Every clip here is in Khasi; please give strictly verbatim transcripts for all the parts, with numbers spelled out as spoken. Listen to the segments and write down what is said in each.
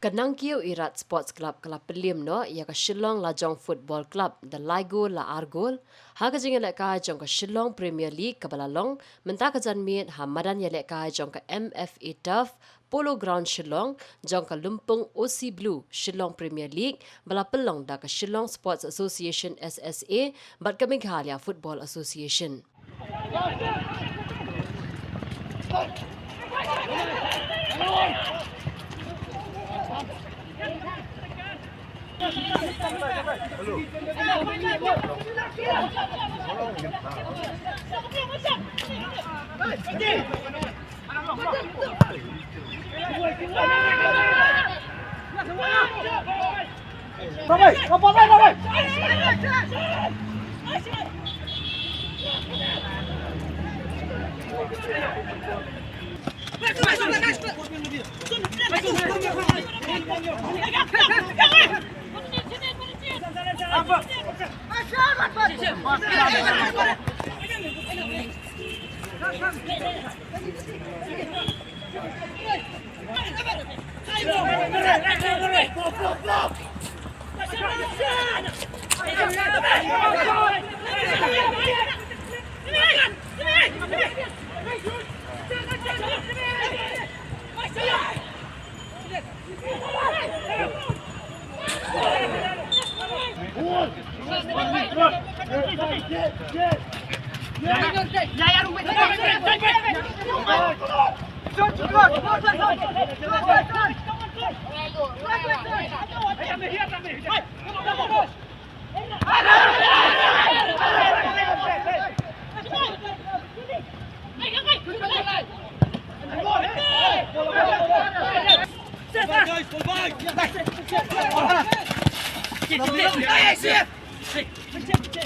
Ka Nangkiew Irat Sports Club ka la pynliem noh ïa ka Shillong Lajong Football Club da lai gol la ar gol ha ka jingïalehkai jong ka Shillong Premier League kaba la long mynta ka janmiet ha madan ïalehkai jong ka M F A Turf, Polo Ground Shillong, jong ka lympung O C Blue Shillong Premier League ba la pynlong da ka Shillong Sports Association, S S A, bad ka Meghalaya Football Association.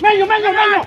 Menyo, menyo, menyo.